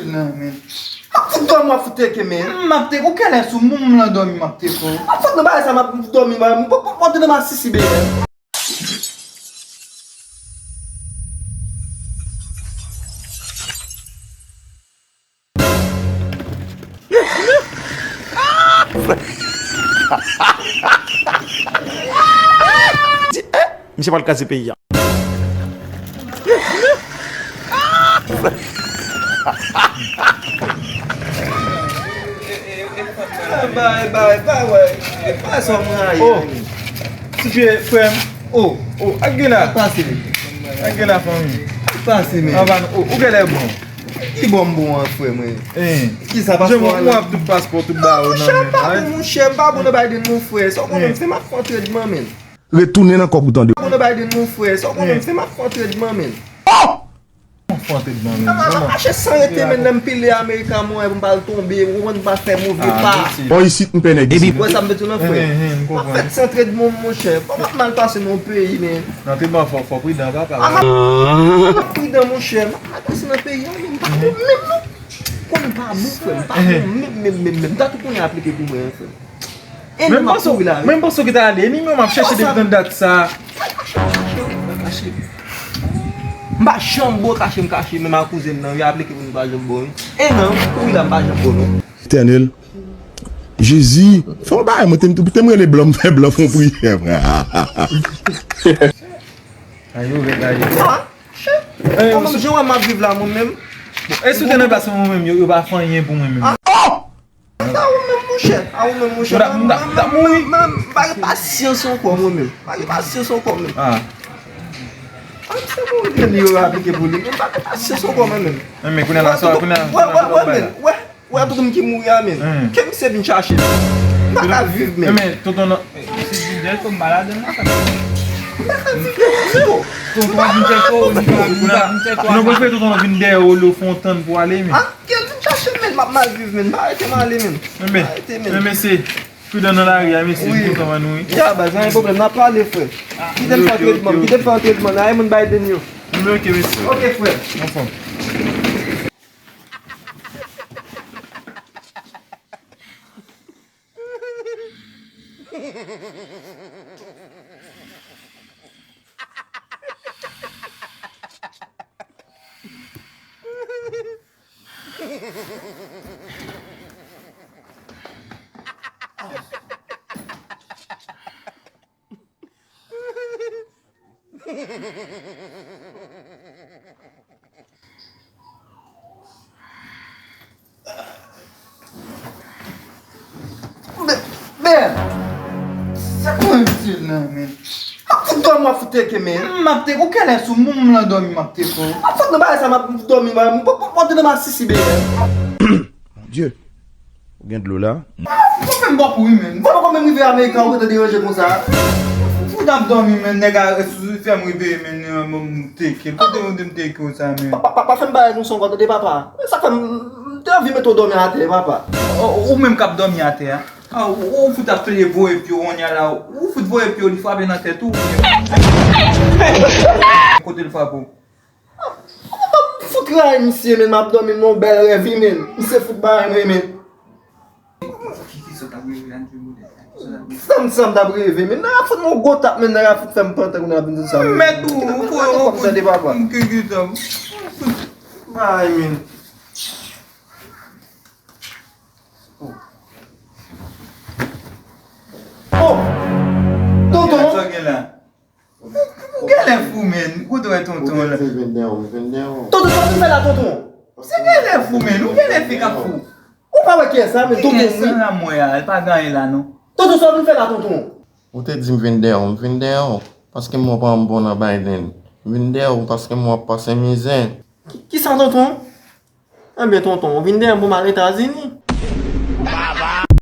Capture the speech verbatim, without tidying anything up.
Nan, men. M ap fout dòmi, w ap fout teke, men. M ap teke, ou genlè sou moun, m nan dòmi, m ap teke w. M ap fout nan bagay sa, m ap dòmi, m ap, m ap, m ap, m ap, m ap, m ap, Di, eh, misye pral kraze peyi a. Bay, bay, bay, wè. E pa sa mwen rayi. Oh. Ti pye, frè m. Oh, oh, ak gen la. Pase. Ak gen la, fanmi. Pase, men. Anvan, oh, ou genlè bon. Ki bon m bon an, frè mwen? Eh. Ki sa, paspò an la? Mwen ap tout paspò, tout ba yo nan men. Monchè, m pa bon, monchè, m pa bon nan bay de non, frè. Sa w konnen, m fè m ap fè antrenman, men. Retounen nan kòk ou tande. Mwen bay de non, frè. Sa w konnen, m fè m ap fè antrenman, men. Oh! M ap fè antrenman, men. Mwen mache san rete, men, nan m pile Amerika, mwen, pou m pa al tonbe, ou konprann, m pa fè move pa. Bon, isit, m pè nèg isit. Wè sa m vle di w, non, frè. M ap fè ti antrenman, monchè. Fò m ap mal pase nan yon peyi, men. Nan antrenman, fò, fò pridan, papa. M ap pridan, monchè. M ap mal pase nan peyi a, men m pa bon menm, non. Konn m pa bon, frè. M pa bon menm, menm, menm, menm. Dat ou konnen aplike pou mwen, frè. Menm panse, menm panse w ki ta ale, ni mwen m ap chèche depi nan dat sa. M pa janm bo kache m kache, menm a kouzen nan, yo aplike pou nou pa janm bo, wi. E nan, wi la, m pa janm bo, non. Etènèl, Jezi, fè yon bagay, mwen te, te m rele blan, m fè blan fè yon priyè, frè. Ayo, rèd la, yo. Sa, chè. Mwen menm, jan w wè m ap viv la, mwen menm. E si w te nan plas mwen menm, yo, yo pa fè anyen pou mwen menm. Oh! A ou menm, monchè. A ou menm, monchè. Mwen, mwen, mwen, mwen, mwen pa gen pasyans ankò, mwen menm. Pa gen pasyans ankò, menm. Ah. Ah, se pou mwen li yo aplike pou li. Mwen pa gen pasyans ankò, mwen menm. Men, men, kounye a la, sa, kounye a, wè, wè, wè, men, wè, wè, tout moun ki mouri a, men. Ke misye vin chache, men. M pa ka viv, men. Men, tonton, non. Si Jidèl tonbe malad, m pa ka viv, men. Tonton vin chèche w, vin chèche w. Non, mwen fè tonton vin dèyè w, lo fè yon tann pou ale, men. Kèl vin chache m, men, m ap mal viv, men. Pa rete m ale, men. Men, men, men, mesye, pridan nan lari a, mesye, m kontan wè nou, wi. Ya, baz, pa gen pwoblèm, n ap pale, frè. Kite m fè antrenman, kite m fè antrenman, la, e moun bay den yo. Men, ok, mesye. Ok, frè. Anfòm. Ben, ben, sa k mwen itil nan, men? M ap fout dòmi, w ap fout teke, men. M ap teke, ou genlè sou moun, m nan dòmi, m ap teke w. M ap fout nan bagay sa, m ap dòmi, m ap, m ap, m ap, m ap, m ap, Bondye. Ou gen dlo la? Mwen menm bò kou wi, men. Mwen poko menm rive Amerika, ou gentan deranje konsa. Ou t ap dòmi, men nèg a fè m reveye, men, m teke. Kote ou di m teke w sa, men? Pa, pa, pa fè m bagay konsa ankò, tande, papa. Sa fè m, m te anvi mete w dòmi atè, papa. Ou, ou menm k ap dòmi atè a? Ah, ou, ou fout ap plede voye pye w, kounye a la, ou fout voye pye w, li frape nan tèt ou. Kote l frape w? Mwen fout rayi misye, men, m ap dòmi nan yon bèl rèv, wi, men. Misye fout ba mwen, men. Ki, ki sa w t ap reve a, Andrew Model? Ki sa w t ap reve? Sa m, sa m t ap reve, men. Nèg la fout mwen yon gwo tap, men, nèg la fout fè m pantan kounye a vin di sa, men. Mèt ou, ou, ou, ou, ki, ki sa? Bay, men. Oh. Oh! Tonton! Sa gen la? Ou genlè fou, men. Ou dwe tonton la. Tonton, sa w vin fè la, tonton? Se genlè fou, men. Ou genlè fou k ap fou. Ou pa wè kiyès la, men, tonton, wi. Kiyès la, mwen a? Li pa gen anyen la, non. Tonton, sa w vin fè la, tonton? Ou te di m vin dèyè w, m vin dèyè w. Paske m wè w pa bon nan bay den. M vin dèyè w paske m wè w ap pase mizè. Ki, kisa, tonton? Enben, tonton, ou vin dèyè m pou m al Etazini.